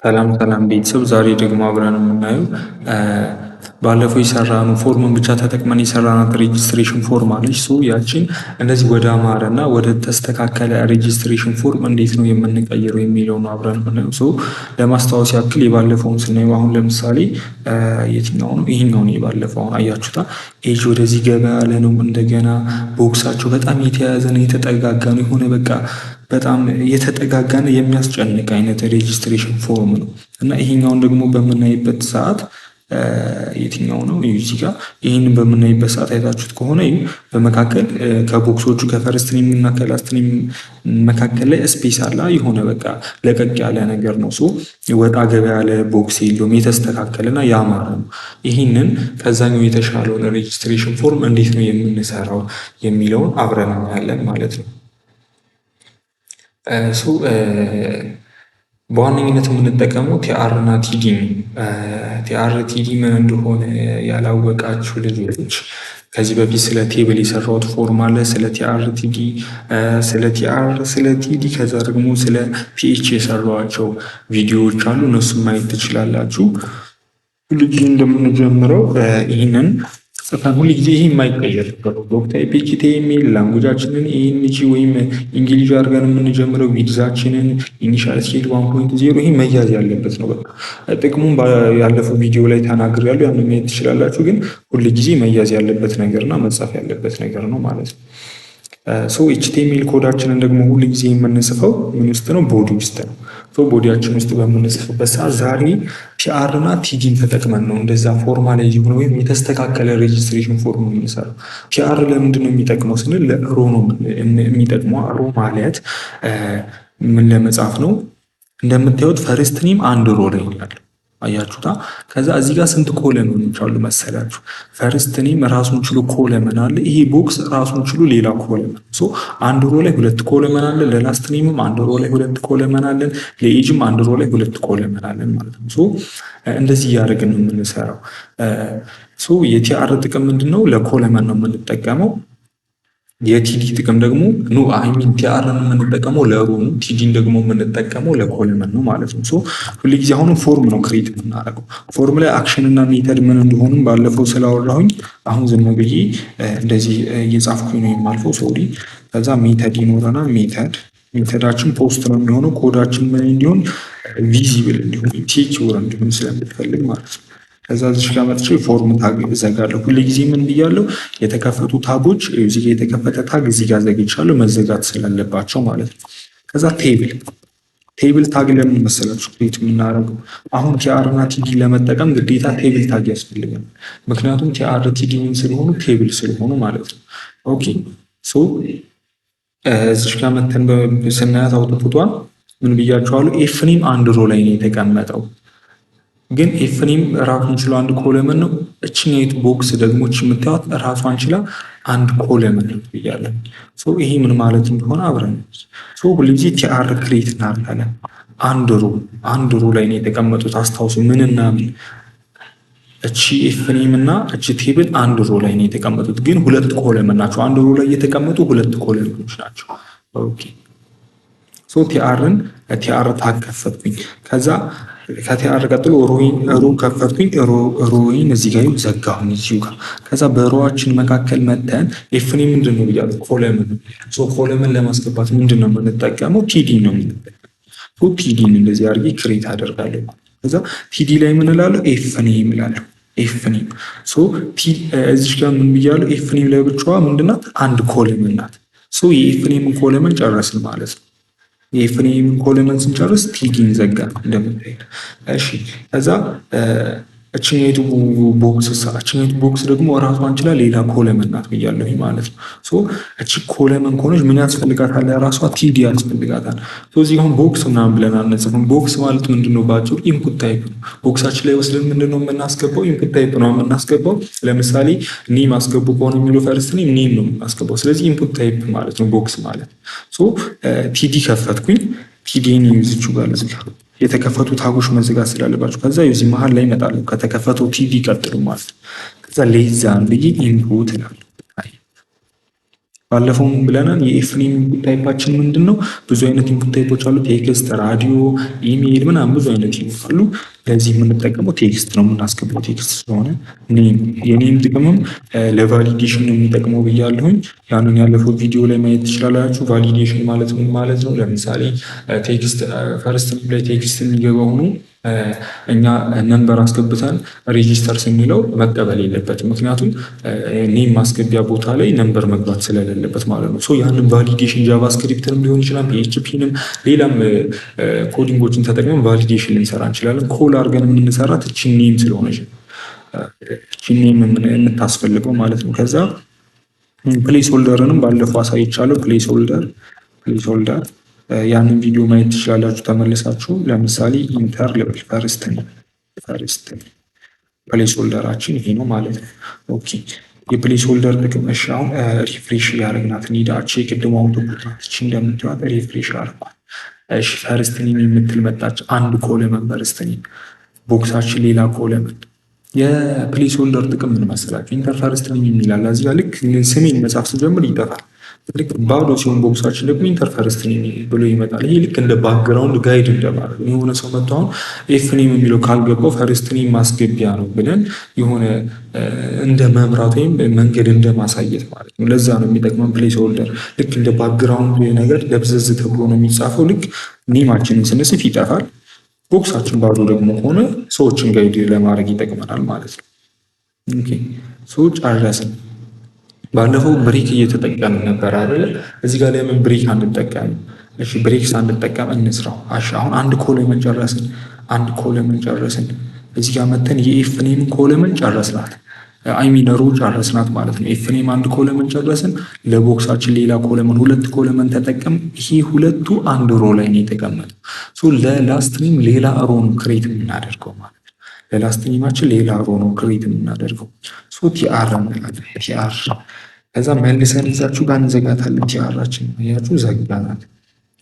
ሰላም ሰላም ቤተሰብ፣ ዛሬ ደግሞ አብረን የምናየው ባለፈው የሰራነው form ን ብቻ ተጠቅመን የሰራናት registration form አለች። So ያችን እንደዚህ ወደ አማረ እና ወደ ተስተካከለ registration form እንዴት ነው የምንቀይረው የሚለው ነው አብረን የምናየው። So ለማስታወስ ያክል የባለፈውን ስናየው አሁን ለምሳሌ የትኛው ነው? ይሄኛው ነው የባለፈው። አሁን አያችሁታ፣ age ወደዚህ ገባ ያለ ነው። እንደገና box ኣቸው በጣም የተያያዘ ነው፣ የተጠጋጋ ነው። የሆነ በቃ በጣም የተጠጋጋነ የሚያስጨንቅ አይነት registration form ነው። እና ይሄኛውን ደግሞ በምናይበት ሰዓት የትኛው ነው? እዚህ ጋር ይህንን በምናይበት ሰዓት አይታችሁት ከሆነ በመካከል ከ box ኦቹ ከ first name እና ከ last name መካከል ላይ space አለ። የሆነ በቃ ለቀቅ ያለ ነገር ነው። So ወጣ ገባ ያለ box የለውም። የተስተካከለ እና ያማረ ነው። ይህንን ከዛኛው የተሻለውን registration form እንዴት ነው የምንሰራው የሚለውን አብረን እናያለን ማለት ነው። So በዋነኝነት የምንጠቀመው tr እና td ነው። tr td ምን እንደሆነ ያላወቃችሁ ልጆች ከዚህ በፊት ስለ table የሰራሁት form አለ። ስለ tr td፣ ስለ tr፣ ስለ td፣ ከዛ ደግሞ ስለ th የሰራኋቸው ቪዲዮዎች አሉ። እነሱን ማየት ትችላላችሁ። ሁልጊዜ እንደምንጀምረው ይህንን ጽፈን ሁል ጊዜ ይሄ የማይቀየር doctype HTML፣ language ኣችንን ENG ወይም English አድርገን የምንጀምረው፣ width ኣችንን initial scale 1.0፣ ይሄ መያዝ ያለበት ነው። በቃ ጥቅሙን ያለፈው ቪዲዮ ላይ ተናግሬያለሁ፣ ያንን ማየት ትችላላችሁ። ግን ሁል ጊዜ መያዝ ያለበት ነገርና መጻፍ ያለበት ነገር ነው ማለት ነው። So HTML code ኣችንን ደግሞ ሁል ጊዜ የምንጽፈው ምን ውስጥ ነው? Body ውስጥ ነው። So body ያችን ውስጥ በምንጽፍበት ሰዓት ዛሬ tr እና td ን ተጠቅመን ነው እንደዛ formalize የሆነ ወይም የተስተካከለ registration form የምንሰራው። tr ለምንድን ነው የሚጠቅመው ስንል ለ row ነው የሚጠቅመው። Row ማለት ምን ለመጻፍ ነው? እንደምታዩት first name አንድ row ላይ ያለው አያችሁታ። ከዛ እዚህ ጋር ስንት column ኦች አሉ መሰላችሁ? First name ራሱን ችሎ column አለ። ይሄ box ራሱን ችሎ ሌላ column። So አንድ row ላይ ሁለት column አለ። ለ last name ም አንድ row ላይ ሁለት column አለን። ለ age ም አንድ row ላይ ሁለት column አለን ማለት ነው። So እንደዚህ እያደረግን ነው የምንሰራው። So የ tr ጥቅም ምንድን ነው? ለ column ነው የምንጠቀመው። የ td ጥቅም ደግሞ፣ no, I mean፣ tr ን የምንጠቀመው ለ row ነው። td ን ደግሞ የምንጠቀመው ለ column ነው ማለት ነው። So ሁልጊዜ አሁንም form ነው create የምናደርገው። Form ላይ action እና method ምን እንደሆኑም ባለፈው ስላወራሁኝ አሁን ዝም ብዬ እንደዚህ እየጻፍኩኝ ነው የማልፈው። Sorry። ከዛ method ይኖረናል። Method ኣችን post ነው የሚሆነው። ኮዳችን ምን እንዲሆን፣ visible እንዲሆን፣ secure እንዲሆን ስለምትፈልግ ማለት ነው። ከዛ እዚህ ጋር መጥቼ form tag እዘጋለሁ። ሁል ጊዜ ምን ብያለሁ? የተከፈቱ tag ኦች፣ እዚህ ጋር የተከፈተ tag እዚህ ጋር ዘግቻለሁ፣ መዘጋት ስላለባቸው ማለት ነው። ከዛ table tag ለምን መሰላችሁ create የምናደርገው? አሁን tr እና td ለመጠቀም ግዴታ table tag ያስፈልጋል። ምክንያቱም tr td ምን ስለሆኑ፣ table ስለሆኑ ማለት ነው። Okay፣ so እዚህ ጋር መተን ስናያት output ቷን ምን ብያቸዋለሁ? F name አንድ row ላይ ነው የተቀመጠው፣ ግን F name ራሱን ችሎ አንድ column ነው። እችኛይቱ box ደግሞ የምታዩት ራሷን ችላ አንድ column ነው ብያለሁ። So ይሄ ምን ማለት እንደሆነ አብረን፣ so ሁልጊዜ tr create እናደርጋለን። አንድ row ላይ ነው የተቀመጡት። አስታውሱ፣ ምንና ምን? እቺ F name እና እቺ table አንድ row ላይ ነው የተቀመጡት፣ ግን ሁለት column ናቸው። አንድ row ላይ የተቀመጡ ሁለት column ኦች ናቸው። Okay፣ so tr tag ከፈትኩኝ። ከዛ ከ tr ቀጥሎ row ከፈትኩኝ። Row ን እዚህ ጋር ዘጋሁኝ እዚሁ ጋር። ከዛ በ row ኣችን መካከል መተን F name ምንድን ነው ብያለሁ? Column ነው። So column ለማስገባት ምንድን ነው የምንጠቀመው? td ነው የምንጠቀመው። td ን እንደዚህ አድርጌ create አደርጋለሁ። ከዛ td ላይ ምን እላለሁ? F name እላለሁ። F name፣ so እዚህ ጋር ምን ብያለሁ? F name ለብቻዋ ምንድናት? አንድ column ናት። So የ F name ን column ጨረስን ማለት ነው። የ F name ን column ስንጨርስ td ን ዘጋ እንደምታዩት። እሺ፣ ከዛ እችኛይቱ box ደግሞ ራሷን ችላ ሌላ column ናት ብያለሁ ማለት ነው። So እቺ column ከሆነች ምን ያስፈልጋታል? ራሷ td ያስፈልጋታል። So እዚህ አሁን box ምናምን ብለን አንጽፍም። Box ማለት ምንድነው? ባጭሩ input type ነው። Box ኣችን ላይ ወስደን ምንድነው የምናስገባው? Input type ነው የምናስገባው። ለምሳሌ name አስገቡ ከሆነ የሚለው first name፣ name ነው የምናስገባው። ስለዚህ input type ማለት ነው box ማለት። So td ከፈትኩኝ። td ን እዚቹ ጋር ልዝጋ፣ የተከፈቱ tag ኦች መዘጋት ስላለባቸው። ከዛ እዚህ መሀል ላይ ይመጣሉ። ከተከፈተው td ቀጥሉ ማለት ነው። ከዛ less than ብዬ input እላለሁ። ባለፈውም ብለናል። የ F name input type ኣችን ምንድን ነው? ብዙ አይነት input type ኦች አሉ። Text፣ radio፣ email ምናምን ብዙ አይነት ይኖራሉ። ለዚህ የምንጠቀመው text ነው፣ የምናስገባው text ስለሆነ name። የ name ጥቅምም ለ validation ነው የሚጠቅመው ብያለሁኝ። ያንን ያለፈው ቪዲዮ ላይ ማየት ትችላላችሁ። Validation ማለት ምን ማለት ነው? ለምሳሌ text first ላይ text የሚገባ ሆኖ እኛ number አስገብተን register ስንለው መቀበል የለበትም። ምክንያቱም name ማስገቢያ ቦታ ላይ number መግባት ስለሌለበት ማለት ነው። So ያንን validation JavaScript ንም ሊሆን ይችላል፣ PHP ንም ሌላም coding ኦችን ተጠቅመን validation ልንሰራ እንችላለን። Call አድርገን የምንሰራት እችን name ስለሆነች እችን name የምታስፈልገው ማለት ነው። ከዛ placeholder ንም ባለፈው አሳይቻለሁ። Placeholder ያንን ቪዲዮ ማየት ትችላላችሁ ተመልሳችሁ። ለምሳሌ enter ልበል፣ first placeholder ኣችን ይሄ ነው ማለት ነው። Okay፣ የ placeholder ጥቅም እሺ፣ አሁን refresh እያደረግናት እንሂዳች። የቅድሞ output ናት እቺ፣ እንደምትዋት refresh አድርጓል። እሺ፣ first name የምትል መጣች። አንድ column first name፣ box ኣችን ሌላ column። የ placeholder ጥቅም ምን መሰላችሁ? Enter first name የሚላል እዚህ ጋር፣ ልክ ስሜን መጻፍ ስጀምር ይጠፋል። ልክ ባዶ ሲሆን box ኣችን ደግሞ enter first name ብሎ ይመጣል። ይሄ ልክ እንደ background guide እንደማድረግ፣ የሆነ ሰው መጥቶ አሁን F name የሚለው ካልገባው first name ማስገቢያ ነው ብለን የሆነ እንደ መምራት ወይም መንገድ እንደ ማሳየት ማለት ነው። ለዛ ነው የሚጠቅመን placeholder። ልክ እንደ background ነገር ደብዘዝ ተብሎ ነው የሚጻፈው። ልክ name ኣችንን ስንጽፍ ይጠፋል። Box ኣችን ባዶ ደግሞ ሆነ ሰዎችን guide ለማድረግ ይጠቅመናል ማለት ነው። Okay፣ so ጨረስን። ባለፈው break እየተጠቀምን ነበር አይደለ? እዚህ ጋር ለምን break አንጠቀምም? እሺ፣ break ሳንጠቀም እንስራው። እሺ፣ አሁን አንድ column ጨረስን። አንድ column ጨረስን። እዚህ ጋር መተን የ F name column ጨረስናት። I mean row ጨረስናት ማለት ነው። F name አንድ column ጨረስን። ለ box ኣችን ሌላ column፣ ሁለት column ተጠቀም። ይሄ ሁለቱ አንድ row ላይ ነው የተቀመጠው። So ለ last name ሌላ row ነው create የምናደርገው ማለት ነው። ለ last name ኣችን ሌላ row ነው create የምናደርገው። So TR እንላለን። TR፣ ከዛ መልሰን እዛችሁ ጋር እንዘጋታለን። TR ኣችን አያችሁ፣ ዘጋናት።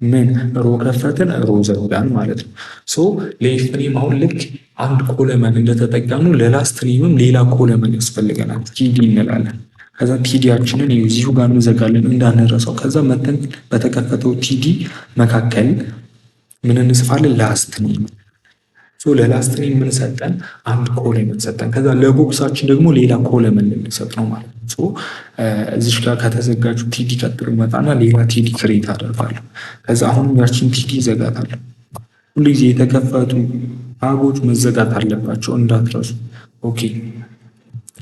ምን row ከፈትን፣ row ዘጋን ማለት ነው። So ለ F name አሁን ልክ አንድ column እንደተጠቀምነው ለ last name ም ሌላ column ያስፈልገናል። TD እንላለን። ከዛ TD ያችንን እዚሁ ጋር እንዘጋለን እንዳንረሳው። ከዛ መተን በተከፈተው TD መካከል ምን እንጽፋለን? Last name። So ለ last name ምን ሰጠን? አንድ column ሰጠን። ከዛ ለ box ኣችን ደግሞ ሌላ column ልንሰጥ ነው ማለት ነው። So እዚሽ ጋር ከተዘጋጁ TD ቀጥሎ ይመጣና ሌላ TD create አደርጋለሁ። ከዛ አሁንም ያችን TD ይዘጋታለሁ። ሁልጊዜ የተከፈቱ tag ኦች መዘጋት አለባቸው እንዳትረሱ። Okay፣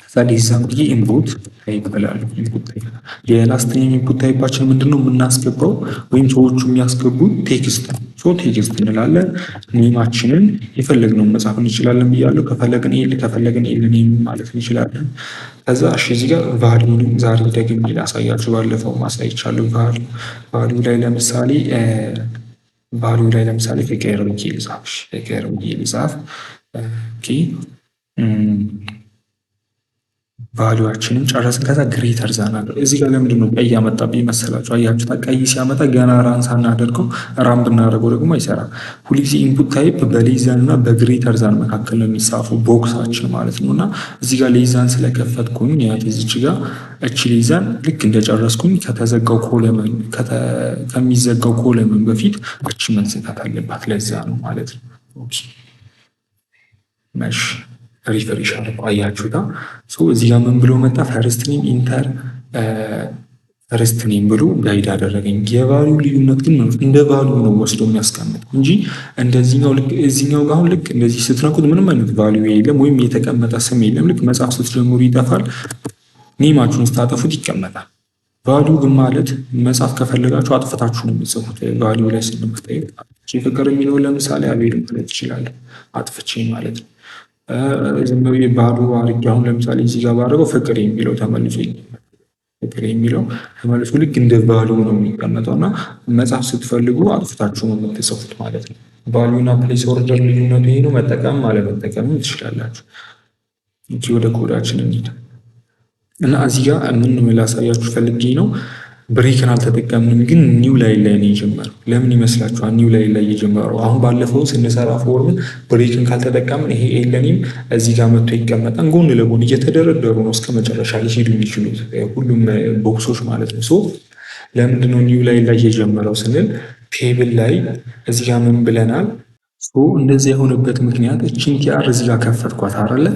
ከዛ less than ብዬ input type እላለሁ። Input type፣ የ last name input type ኣችን ምንድነው የምናስገባው ወይም ሰዎቹ የሚያስገቡት text ነው። So text እንላለን። Name ኣችንን የፈለግነውን መጻፍ እንችላለን ብያለሁ። ከፈለግን L፣ ከፈለግን L name ማለት እንችላለን። ከዛ እሺ፣ እዚህ ጋር value ንም ዛሬ ደግሜ ላሳያችሁ፣ ባለፈው ማሳይቻለሁ። Value ላይ ለምሳሌ ፍቅር ብዬ ልጻፍ። ፍቅር ብዬ ልጻፍ። Okay፣ value ኣችንን ጨረስን። ከዛ greater than አለ። እዚህ ጋር ለምንድን ነው ቀይ ያመጣብኝ መሰላችሁ? አያችሁታ? ቀይ ሲያመጣ ገና run ሳናደርገው፣ run ብናደርገው ደግሞ አይሰራም። ሁልጊዜ input type በ less than እና በ greater than መካከል ነው የሚጻፉ box ኣችን ማለት ነው። እና እዚህ ጋር less than ስለከፈትኩኝ እዚች ጋር እቺ less than ልክ እንደጨረስኩኝ ከተዘጋው column ከሚዘጋው column በፊት እቺ መዘጋት አለባት። ለዛ ነው ማለት ነው። መሽ refresh አድርጎ አያችሁታ። እዚህ ጋር ምን ብሎ መጣ? First name፣ enter first name ብሎ guide አደረገኝ። የ value ልዩነት ግን እንደ value ነው ወስዶ የሚያስቀምጠው እንጂ እንደዚህኛው ልክ እዚህኛው ጋር አሁን ልክ እንደዚህ ስትነኩት ምንም አይነት value የለም ወይም የተቀመጠ ስም የለም። ልክ መጻፍ ስትጀምሩ ይጠፋል። Name ኣችሁን ስታጠፉት ይቀመጣል። Value ግን ማለት መጻፍ ከፈለጋችሁ አጥፍታችሁ ነው የምጽፉት። Value ላይ ስንመጣ ፍቅር የሚለውን ለምሳሌ አቤል ማለት ይችላለሁ፣ አጥፍቼ ማለት ነው። ዝም ብዬ ባዶ አድርጌ አሁን ለምሳሌ እዚህ ጋር ባደረገው ፍቅር የሚለው ተመልሶ ልክ እንደ value ነው የሚቀመጠው እና መጻፍ ስትፈልጉ አጥፍታችሁ ነው የምትጽፉት ማለት ነው። Value እና placeholder ልዩነቱ ይሄ ነው። መጠቀም አለመጠቀምም ትችላላችሁ። እቺ ወደ ኮዳችን እንሂድ እና እዚህ ጋር ምን ላሳያችሁ ፈልጌ ነው። Break ን አልተጠቀምንም፣ ግን new line ላይ ነው የጀመረው። ለምን ይመስላችኋል new line ላይ የጀመረው? አሁን ባለፈው ስንሰራ form ን break ን ካልተጠቀምን ይሄ l name እዚህ ጋር መጥቶ ይቀመጣል። ጎን ለጎን እየተደረደሩ ነው እስከ መጨረሻ ሊሄዱ የሚችሉት ሁሉም box ኦች ማለት ነው። So ለምንድነው new line ላይ የጀመረው ስንል table ላይ እዚህ ጋር ምን ብለናል? እንደዚህ የሆነበት ምክንያት እችን tr እዚህ ጋር ከፈትኳት አይደለ?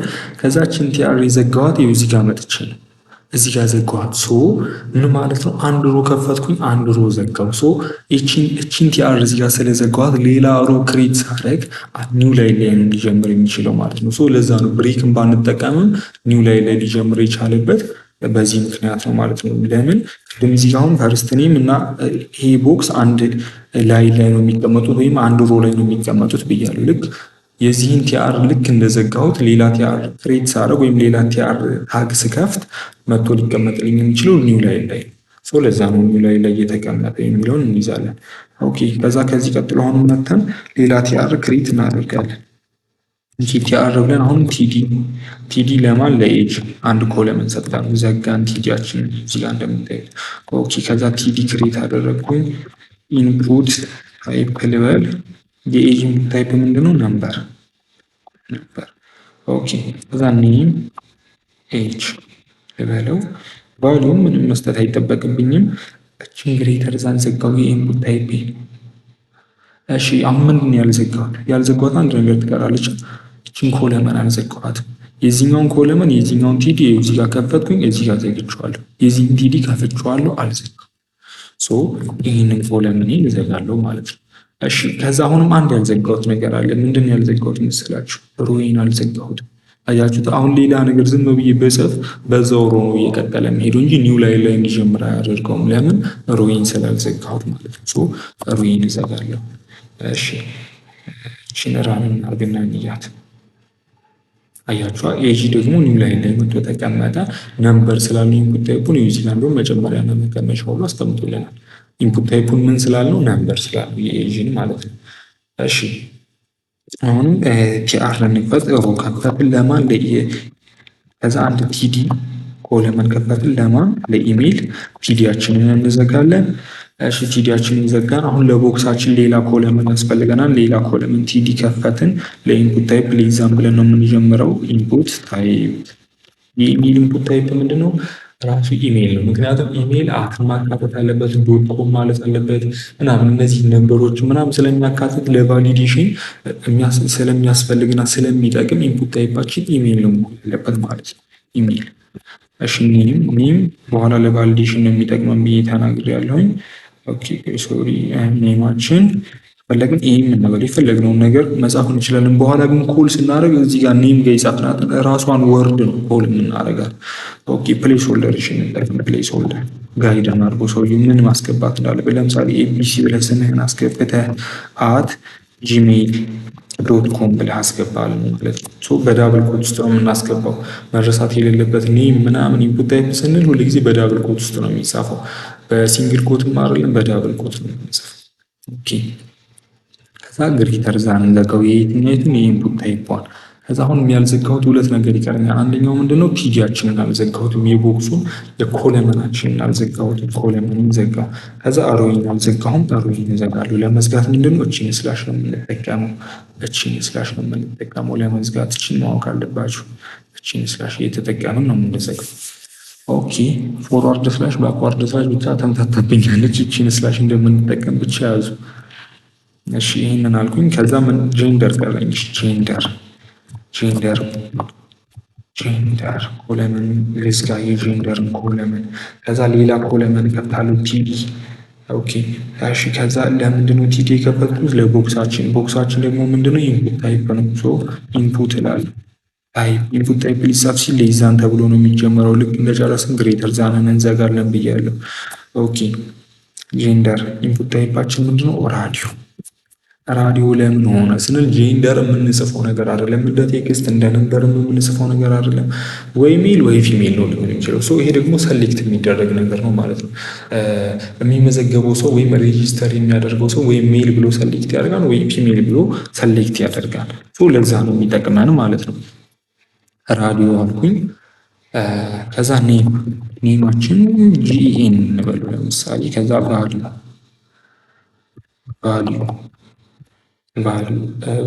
ከዛ እችን tr የዘጋዋት እዚህ ጋር መጥቼ ነው እዚህ ጋር ዘጋዋት። So ምን ማለት ነው? አንድ row ከፈትኩኝ፣ አንድ row ዘጋው። So እችን tr እዚህ ጋር ስለዘጋዋት ሌላ row create ሳደርግ new line ላይ ነው ሊጀምር የሚችለው ማለት ነው። So ለዛ ነው break ን ባንጠቀምም new line ላይ ሊጀምር የቻለበት በዚህ ምክንያት ነው ማለት ነው። ለምን ቅድም እዚህ ጋር አሁን first name እና ይሄ box አንድ line ላይ ነው የሚቀመጡት ወይም አንድ row ላይ ነው የሚቀመጡት ብያለሁ። ልክ የዚህን tr ልክ እንደዘጋሁት ሌላ tr create ሳደርግ ወይም ሌላ tr tag ስከፍት መጥቶ ሊቀመጥልኝ የሚችለው new line ላይ ነው። So ለዛ ነው new line ላይ እየተቀመጠ የሚለውን እንይዛለን። Okay፣ ከዛ ከዚህ ቀጥሎ አሁን መተን ሌላ tr create እናደርጋለን። tr ብለን አሁን td፣ td ለማን? ለ age አንድ column ሰጠን፣ ዘጋን td ያችን እዚህ ጋር እንደምታዩት። Okay፣ ከዛ td create አደረግኩኝ። Input type ልበል። የ age input type ምንድነው? Number፣ number። Okay፣ ከዛ name age ልበለው። Value ም ምንም መስጠት አይጠበቅብኝም። እችን greater than ዘጋው የ input type። እሺ፣ አሁን ምንድን ነው ያልዘጋሁት? ያልዘጋሁት አንድ ነገር ትቀራለች። እችን column አልዘጋኋትም። የዚህኛውን column፣ የዚህኛውን td እዚህ ጋር ከፈትኩኝ፣ እዚህ ጋር ዘግቼዋለሁ። የዚህን td ከፍቼዋለሁ፣ አልዘጋም። So ይህንን column እዘጋለሁ ማለት ነው። እሺ፣ ከዛ አሁንም አንድ ያልዘጋሁት ነገር አለ። ምንድን ነው ያልዘጋሁት መሰላችሁ? Row ዬን አልዘጋሁትም። አያችሁት? አሁን ሌላ ነገር ዝም ብዬ ብጽፍ በዛው row ነው እየቀጠለ የሚሄዱ እንጂ new line ላይ እንዲጀምር አያደርገውም። ለምን? Row ዬን ስላልዘጋሁት ማለት ነው። So row ዬን እዘጋለሁ። እሺ፣ እቺን run እናድርግና እንያት። አያችኋ? Age ደግሞ new line ላይ መጥቶ ተቀመጠ። Number ስላለው input type ኡን እዚህ ጋር እንደውም መጨመሪያና መቀነሻ ሁሉ አስቀምጦልናል። Input type ኡን ምን ስላልነው? Number ስላልነው የኤጅን ማለት ነው። እሺ፣ አሁንም tr እንክፈት። Row ከፈትን ለማን? ከዛ አንድ td column ከፈትን ለማን? ለ email። td ያችንን እንዘጋለን። እሺ፣ td ያችንን ዘጋን። አሁን ለ box ኣችን ሌላ column ያስፈልገናል። ሌላ column td ከፈትን። ለ input type less than ብለን ነው የምንጀምረው። Input type፣ የ email input type ምንድን ነው? ራሱ ኢሜይል ነው። ምክንያቱም email at ን ማካተት አለበት፣ dot com ማለት አለበት ምናምን እነዚህ number ኦች ምናምን ስለሚያካትት ለ validation ስለሚያስፈልግና ስለሚጠቅም input type ኣችን email ነው መሆን ያለበት ማለት ነው። ኢሜይል። እሺ፣ name፣ name በኋላ ለ validation ነው የሚጠቅመን ብዬ ተናግሬያለሁኝ። Okay፣ sorry፣ name ኣችን ፈለግን ኤም እንበል፣ የፈለግነውን ነገር መጻፍ እንችላለን። በኋላ ግን call ስናደርግ እዚህ ጋር name ጋር የጻፍናትን ራሷን word ነው call የምናደርጋት። Okay፣ placeholder እሺ እንጠቀም። Placeholder guide አድርጎ ሰውዬው ምን ማስገባት እንዳለበት፣ ለምሳሌ ABC ብለህ ስምህን አስገብተህ @gmail.com ብለህ አስገባል ማለት ነው። በ double quote ውስጥ ነው የምናስገባው። መረሳት የሌለበት name ምናምን input type ስንል ሁልጊዜ በ double quote ውስጥ ነው የሚጻፈው። በ single quote ም አይደለም፣ በ double quote ነው የሚጻፈው። Okay፣ ከዛ greater than እንዘጋው የየትኛይቱን? የ input type ኧን። ከዛ አሁን ያልዘጋሁት ሁለት ነገር ይቀረኛል። አንደኛው ምንድነው? td ያችንን አልዘጋሁትም። የቦክሱን የኮለመናችንን አልዘጋሁትም። Column ን ዘጋው። ከዛ row ዬን አልዘጋሁም። Row ዬን እዘጋለሁ። ለመዝጋት ምንድነው? እቺን slash ነው የምንጠቀመው። እቺን slash ነው የምንጠቀመው ለመዝጋት። እቺን ማወቅ አለባችሁ። እቺን slash እየተጠቀምን ነው የምንዘጋው። Okay፣ forward slash፣ backward slash ብቻ ተምታታብኛለች። እቺን slash እንደምንጠቀም ብቻ ያዙ። እሺ፣ ይህንን አልኩኝ። ከዛ ምን? Gender ቀረኝ። Gender፣ gender፣ gender column ልዝጋ፣ የ gender ን column። ከዛ ሌላ column ከፍታለሁ፣ td። Okay፣ እሺ። ከዛ ለምንድነው td የከፈትኩት? ለ box ኣችን። Box ኣችን ደግሞ ምንድነው? Input type ነው። So input እላለሁ። Type፣ input type ሊጻፍ ሲል less than ተብሎ ነው የሚጀመረው። ልክ እንደጨረስን greater than ን እንዘጋለን ብያለሁ። Okay፣ gender input type ኣችን ምንድነው? Radio። Radio ለምን ሆነ ስንል gender የምንጽፈው ነገር አይደለም። እንደ text እንደ number የምንጽፈው ነገር አይደለም። ወይ male ወይ female ነው ሊሆን የሚችለው። So ይሄ ደግሞ select የሚደረግ ነገር ነው ማለት ነው። የሚመዘገበው ሰው ወይም register የሚያደርገው ሰው ወይም male ብሎ select ያደርጋል ወይም female ብሎ select ያደርጋል። So ለዛ ነው የሚጠቅመን ማለት ነው። Radio አልኩኝ። ከዛ name ኣችን GEN እንበሉ ለምሳሌ። ከዛ value value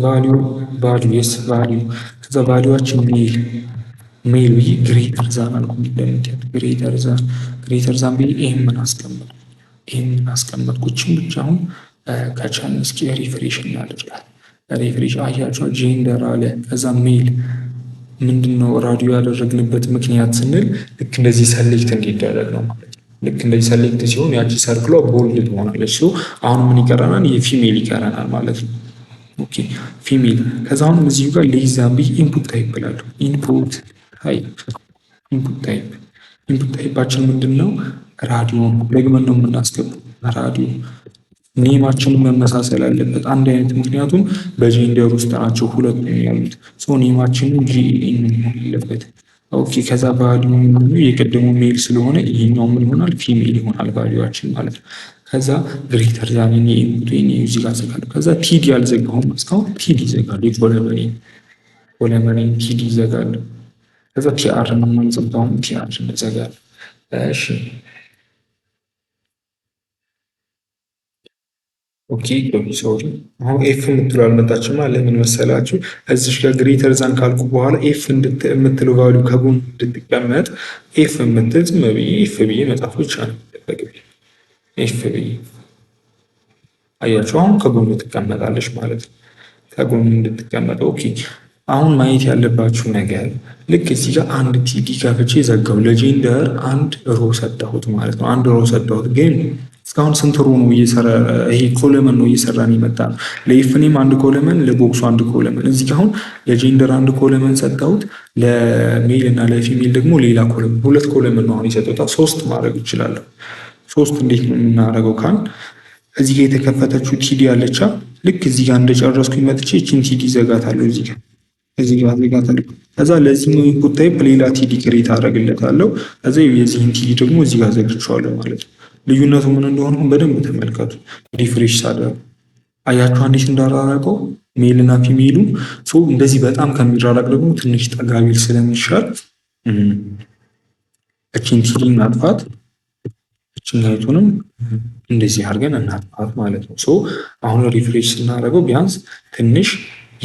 value value, yes, value። ከዛ value ኣችን male ብዬ greater than አልኩ። እንደምታዩት greater than ብዬ M ን አስቀመጥኩ። M ን አስቀመጥኩ። እችን ብቻ አሁን ከቻልን እስኪ refresh እናደርጋል። Refresh አያቸው gender አለ። ከዛ male። ምንድን ነው ራዲዮ ያደረግንበት ምክንያት ስንል ልክ እንደዚህ select እንዲደረግ ነው ማለት ነው። ልክ እንደዚህ select ሲሆን ያቺ circle ኧ bold ትሆናለች። አሁን ምን ይቀረናል? የ female ይቀረናል ማለት ነው። Okay, female። ከዛ አሁንም እዚሁ ጋር less than ብዬ input type እላለሁ። Input type type ኣችን ምንድን ነው? ራዲዮ ነው። ደግመን ነው የምናስገባው ራዲዮ። Name ኣችንን መመሳሰል አለበት አንድ አይነት፣ ምክንያቱም በ gender ውስጥ ናቸው ሁለቱም ያሉት። So name ኣችንን GEN መሆን አለበት። Okay, ከዛ value ምንድነው? የቀደሙ male ስለሆነ ይሄኛው ምን ይሆናል? Female ይሆናል value ኣችን ማለት ነው። ከዛ greater than የ input እዚህ ጋር ዘጋለሁ። ከዛ TD አልዘጋሁም እስካሁን፣ TD ይዘጋሉ። የ column ኤን TD ይዘጋሉ። ከዛ TR ነው የማንዘጋውም፣ TR እንዘጋለን። እሺ፣ okay, sorry፣ አሁን F የምትለው አልመጣችማ። ለምን መሰላችሁ? እዚሽ ጋር greater than ካልኩ በኋላ F የምትለው value ከጎን እንድትቀመጥ F የምትል ዝም ብዬ F ብዬ መጻፍ ብቻ ነው የሚጠበቅብኝ። F ብዬ አያችሁ፣ አሁን ከጎኑ ትቀመጣለች ማለት ነው። ከጎኑ እንድትቀመጥ። Okay፣ አሁን ማየት ያለባችሁ ነገር ልክ እዚህ ጋር አንድ TD ከፍቼ ዘጋው። ለ gender አንድ row ሰጠሁት ማለት ነው። አንድ row ሰጠሁት፣ ግን እስካሁን ስንት row ነው እየሰራ? ይሄ column ነው እየሰራን የመጣ ነው። ለ F name አንድ column፣ ለ box ኡ አንድ column። እዚህ ጋር አሁን ለ gender አንድ column ሰጠሁት፣ ለ male እና ለ female ደግሞ ሌላ column፣ ሁለት column ነው አሁን የሰጠሁት። ሶስት ማድረግ እችላለሁ። ሶስት እንዴት ነው የምናደርገው ካል እዚህ ጋር የተከፈተችው TD አለቻ። ልክ እዚህ ጋር እንደጨረስኩኝ መጥቼ እችን TD ዘጋታለሁ። እዚህ ጋር ዘጋታለሁ። ከዛ ለዚህኛው input type ሌላ TD create አደርግለታለሁ። ከዛ የዚህን TD ደግሞ እዚህ ጋር ዘግቼዋለሁ ማለት ነው። ልዩነቱ ምን እንደሆነ በደንብ ተመልከቱ። Refresh ሳደርግ አያችሁ እንዴት እንዳራራቀው male እና female ኡ። እንደዚህ በጣም ከሚራራቅ ደግሞ ትንሽ ጠጋ ቢል ስለሚሻል እችን TD እናጥፋት፣ እችኛይቱንም እንደዚህ አድርገን እናጥፋት ማለት ነው። So አሁን refresh ስናደርገው ቢያንስ ትንሽ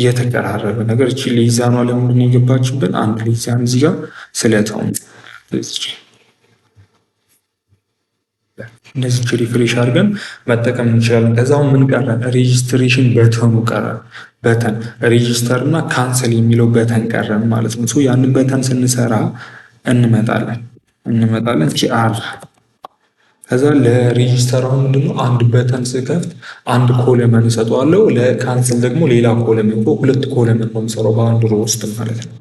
የተቀራረበ ነገር። እቺ less than ኗ ለምንድን ነው የገባችብን? አንድ less than እዚህ ጋር ስለተው እንደዚህ refresh አድርገን መጠቀም እንችላለን። ከዛው ምን ቀረን? Registration button ኡ ቀረን። Button register እና cancel የሚለው button ቀረን ማለት ነው። ያንን button ስንሰራ እንመጣለን TR። ከዛ ለ register አሁን ምንድነው? አንድ button ስከፍት አንድ column እሰጠዋለሁ። ለ cancel ደግሞ ሌላ column፣ ሁለት column ነው የምሰራው በአንድ row ውስጥ ማለት ነው።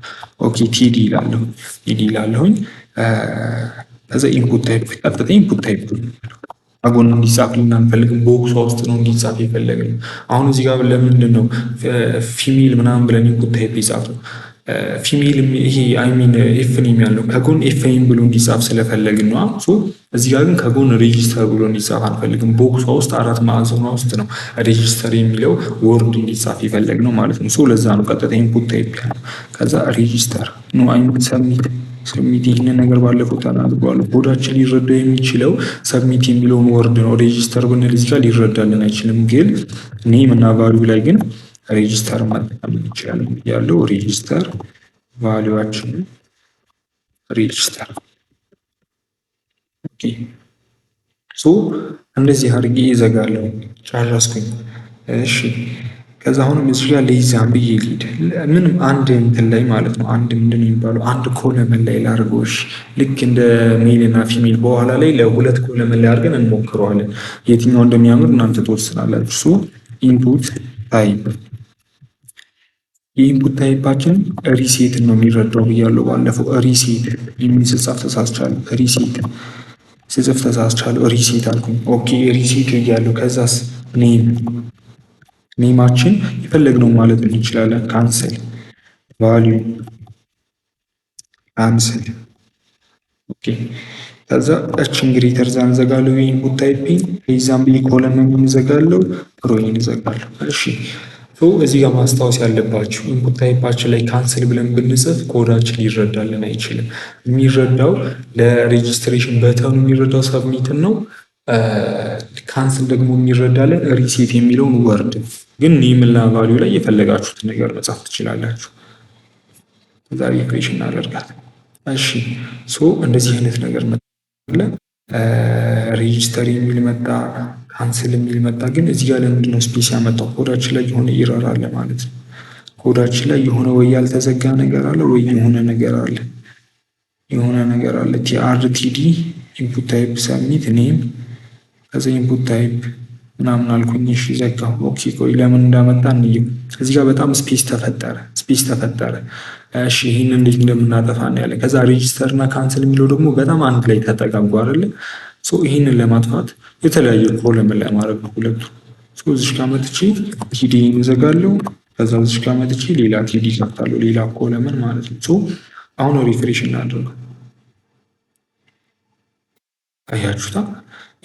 Okay, TD ይላለሁ፣ TD ይላለሁኝ። ከዛ input type፣ ቀጥታ input type አጎን እንዲጻፍልን አንፈልግም። Box ኧ ውስጥ ነው እንዲጻፍ የፈለግነው። አሁን እዚህ ጋር ለምንድን ነው female ምናምን ብለን input type የጻፍነው? Female ይሄ I mean F name ያልነው ከጎን F name ብሎ እንዲጻፍ ስለፈለግን ነው። So እዚህ ጋር ግን ከጎን register ብሎ እንዲጻፍ አንፈልግም። Box ኧ ውስጥ አራት ማዕዘኗ ውስጥ ነው register የሚለው word እንዲጻፍ የፈለግነው ማለት ነው። So ለዛ ነው ቀጥታ input type ያልነው። ከዛ register, no, I mean submit፣ submit። ይህንን ነገር ባለፈው ተናግሯል። ኮዳችን ሊረዳው የሚችለው submit የሚለውን word ነው። Register ብንል እዚህ ጋር ሊረዳልን አይችልም። ግን name እና value ላይ ግን register መጠቀም እንችላለን ያለው register value ኣችንን register። Okay, so እንደዚህ አድርጌ ይዘጋለሁ። ጨረስኩኝ። እሺ፣ ከዛ አሁንም እዚህ ጋር less than ብዬ ልሂድ። ምንም አንድ እንትን ላይ ማለት ነው። አንድ ምንድን ነው የሚባለው? አንድ column ላይ ላድርገው። እሺ፣ ልክ እንደ male እና female በኋላ ላይ ለሁለት column ላይ አድርገን እንሞክረዋለን። የትኛው እንደሚያምር እናንተ ትወስናላችሁ። So input type፣ የ input type ኣችን reset ን ነው የሚረዳው ብያለሁ ባለፈው። Reset የሚል ስጻፍ ተሳስቻለሁ። Reset ስጽፍ ተሳስቻለሁ። Reset አልኩኝ። Okay, reset ብያለሁ። ከዛስ name ኣችን የፈለግነው ማለት እንችላለን። Cancel፣ value cancel። Okay፣ ከዛ እችን greater than ዘጋለሁ። የ input type less than ብዬ column ዘጋለሁ፣ row ን ዘጋለሁ። እሺ፣ እዚህ ጋር ማስታወስ ያለባችሁ input type ኣችን ላይ cancel ብለን ብንጽፍ ኮዳችን ሊረዳልን አይችልም። የሚረዳው ለ registration button ኑ የሚረዳው submit ን ነው። Cancel ደግሞ የሚረዳልን reset የሚለውን word። ግን name እና value ላይ የፈለጋችሁትን ነገር መጻፍ ትችላላችሁ። ከዛ refresh እናደርጋለን። እሺ፣ so እንደዚህ አይነት ነገር መጣ፣ register የሚል መጣ፣ cancel የሚል መጣ። ግን እዚህ ጋር ለምንድን ነው space ያመጣው? ኮዳችን ላይ የሆነ error አለ ማለት ነው። ኮዳችን ላይ የሆነ ወይ ያልተዘጋ ነገር አለ ወይ የሆነ ነገር አለ፣ የሆነ ነገር አለ። tr td input type submit name፣ ከዛ input type ምናምን አልኩኝ። እሺ ዘጋሁ። Okay፣ ቆይ ለምን እንዳመጣ እንየው። እዚህ ጋር በጣም space ተፈጠረ፣ space ተፈጠረ። እሺ፣ ይህን እንዴት እንደምናጠፋ እናያለን። ከዛ register እና cancel የሚለው ደግሞ በጣም አንድ ላይ ተጠጋጉ አይደለ? So ይህንን ለማጥፋት የተለያየ column ላይ ማድረግ ነው ሁለቱ። So እዚህ ጋር መጥቼ td እዘጋለሁ። ከዛ እዚህ ጋር መጥቼ ሌላ td ከፍታለሁ፣ ሌላ column ማለት ነው። So አሁን refresh እናድርገው። አያችሁታ?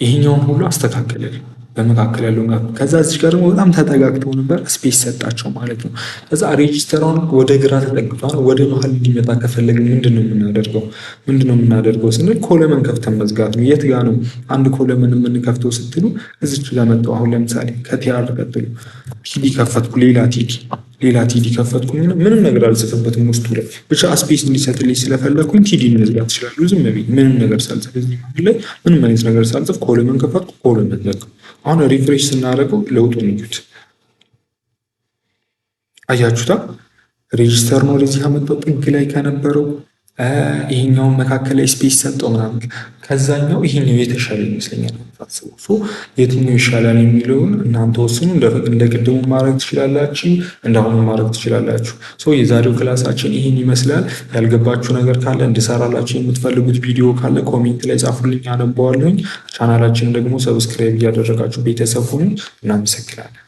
ይሄኛውን ሁሉ አስተካከለልኝ በመካከል ያለውን ጋር። ከዛ እዚህ ጋር ደግሞ በጣም ተጠጋግተው ነበር፣ space ሰጣቸው ማለት ነው። ከዛ register ሯን ወደ ግራ ተጠግቷል። ወደ መሀል እንዲመጣ ከፈለግን ምንድን ነው የምናደርገው? ምንድን ነው የምናደርገው ስንል column ከፍተን መዝጋት ነው። የት ጋ ነው አንድ column የምንከፍተው ስትሉ እዚች ጋር መጣሁ። አሁን ለምሳሌ ከ tr ቀጥሎ td ከፈትኩ፣ ሌላ td፣ ሌላ td ከፈትኩኝ። ምንም ነገር አልጽፍበትም ውስጡ ላይ፣ ብቻ space እንዲሰጥልኝ ስለፈለግኩኝ td መዝጋት እችላለሁ። ዝም ብዬ ምንም ነገር ሳልጽፍ፣ እዚህ መሀል ላይ ምንም አይነት ነገር ሳልጽፍ column ከፈትኩ፣ column ዘጋሁ። አሁን refresh ስናደርገው ለውጡን እዩት። አያችሁታ? Register ነው ወደዚህ ያመጣው ጥግ ላይ ከነበረው፣ ይሄኛውን መካከል ላይ space ሰጠው ምናምን። ከዛኛው ይሄኛው የተሻለ ይመስለኛል ሳስበው። የትኛው ይሻላል የሚለውን እናንተ ወስኑ። እንደ ቅድሙ ማድረግ ትችላላችሁ፣ እንዳሁኑ ማድረግ ትችላላችሁ። So የዛሬው class ኣችን ይህን ይመስላል። ያልገባችሁ ነገር ካለ፣ እንድሰራላችሁ የምትፈልጉት ቪዲዮ ካለ comment ላይ ጻፉልኝ፣ አነበዋለሁኝ። ቻናላችንን ደግሞ subscribe እያደረጋችሁ ቤተሰብ ሁኑ። እናመሰግናለን።